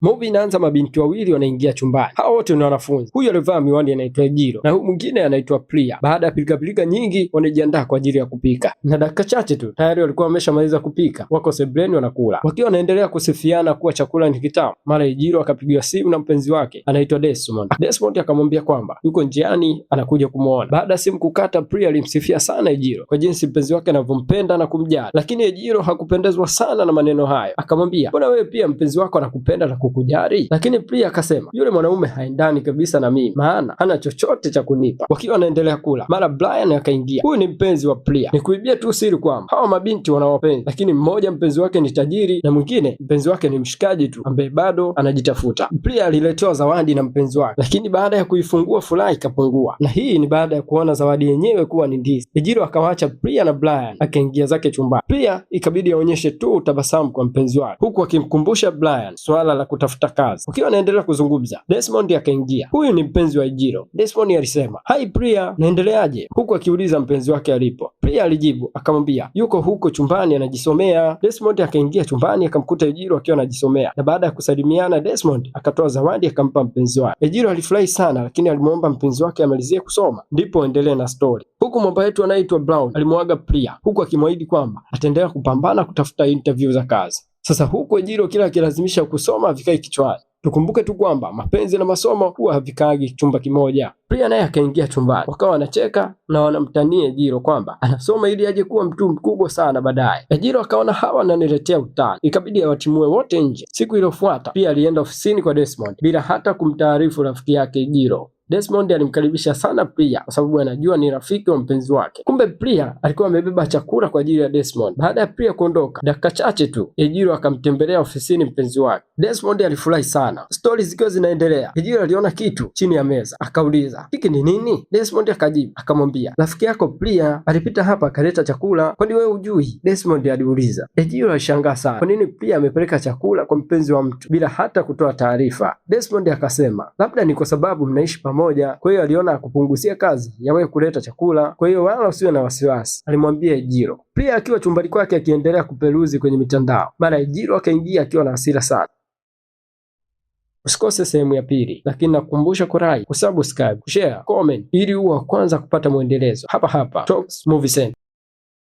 Movie inaanza, mabinti wawili wanaingia chumbani. Hao wote ni wanafunzi. Huyu aliyevaa miwani anaitwa Ejiro na huyu mwingine anaitwa Priya. Baada ya pilikapilika nyingi, wanajiandaa kwa ajili ya kupika, na dakika chache tu tayari walikuwa wameshamaliza kupika, wako sebuleni wanakula, wakiwa wanaendelea kusifiana kuwa chakula ni kitamu. Mara Ejiro akapigiwa simu na mpenzi wake anaitwa Desmond. Desmond akamwambia kwamba yuko njiani anakuja kumuona. Baada ya simu kukata, Priya alimsifia sana Ejiro kwa jinsi mpenzi wake anavyompenda na kumjali, lakini Ejiro hakupendezwa sana na maneno hayo. Akamwambia, mbona wewe pia mpenzi wako anakupenda na kukujali? Lakini Priya akasema yule mwanaume haendani kabisa na mimi, maana hana chochote cha kunipa. Wakiwa wanaendelea kula, mara Brian akaingia. Huyu ni mpenzi wa Priya. Nikuibie tu siri kwamba hawa mabinti wana wapenzi, lakini mmoja mpenzi wake ni tajiri na mwingine mpenzi wake ni mshikaji tu ambaye bado anajitafuta. Priya aliletewa zawadi na mpenzi wake, lakini baada ya kuifungua furaha ikapungua, na hii ni baada ya kuona zawadi yenyewe kuwa ni ndizi. Ejiro akawacha Priya na Brian akaingia zake chumbani. Priya ikabidi aonyeshe tu tabasamu kwa mpenzi wake, huku akimkumbusha Brian swala la kutafuta kazi. Wakiwa wanaendelea kuzungumza, Desmond akaingia. Huyu ni mpenzi wa Ejiro. Desmond alisema, "Hai Priya, naendeleaje?" huku akiuliza mpenzi wake alipo. Priya alijibu akamwambia yuko huko chumbani anajisomea. Desmond akaingia chumbani akamkuta Ejiro akiwa anajisomea, na baada ya kusalimiana, Desmond akatoa zawadi akampa mpenzi wake. Ejiro alifurahi sana, lakini alimwomba mpenzi wake amalizie kusoma ndipo aendelee na story. Huku mwamba wetu anayeitwa Brown alimuaga Priya huku akimwahidi kwamba ataendelea kupambana kutafuta interview za kazi. Sasa huku Ejiro kila akilazimisha kusoma havikai kichwani. Tukumbuke tu kwamba mapenzi na masomo huwa havikaagi chumba kimoja. Priya naye akaingia chumbani, wakawa wanacheka na wanamtania Ejiro kwamba anasoma ili aje kuwa mtu mkubwa sana baadaye. Ejiro akaona hawa wananiletea utani, ikabidi awatimue wote nje. Siku iliyofuata pia alienda ofisini kwa Desmond bila hata kumtaarifu rafiki yake Ejiro. Desmond alimkaribisha sana Priya kwa sababu anajua ni rafiki wa mpenzi wake. Kumbe Priya alikuwa amebeba chakula kwa ajili ya Desmond. Baada ya Priya kuondoka, dakika chache tu Ejiro akamtembelea ofisini mpenzi wake. Desmond alifurahi sana. Stori zikiwa zinaendelea, Ejiro aliona kitu chini ya meza, akauliza, "Hiki ni nini?" Desmond akajibu akamwambia, "Rafiki yako Priya alipita hapa akaleta chakula, kwani wewe hujui?" Desmond aliuliza. Ejiro alishangaa sana, kwa nini Priya amepeleka chakula kwa mpenzi wa mtu bila hata kutoa taarifa? Desmond akasema, "Labda ni kwa sababu mnaishi pamoja, kwa hiyo aliona akupunguzia kazi ya wewe kuleta chakula, kwa hiyo wala usiwe na wasiwasi," alimwambia Ejiro. Priya akiwa chumbani kwake akiendelea kuperuzi kwenye mitandao, mara Ejiro akaingia akiwa na hasira sana. Usikose sehemu ya pili, lakini nakukumbusha kulike, kusubscribe, kushare, comment ili uwe wa kwanza kupata mwendelezo hapa hapa Tox Movie Center.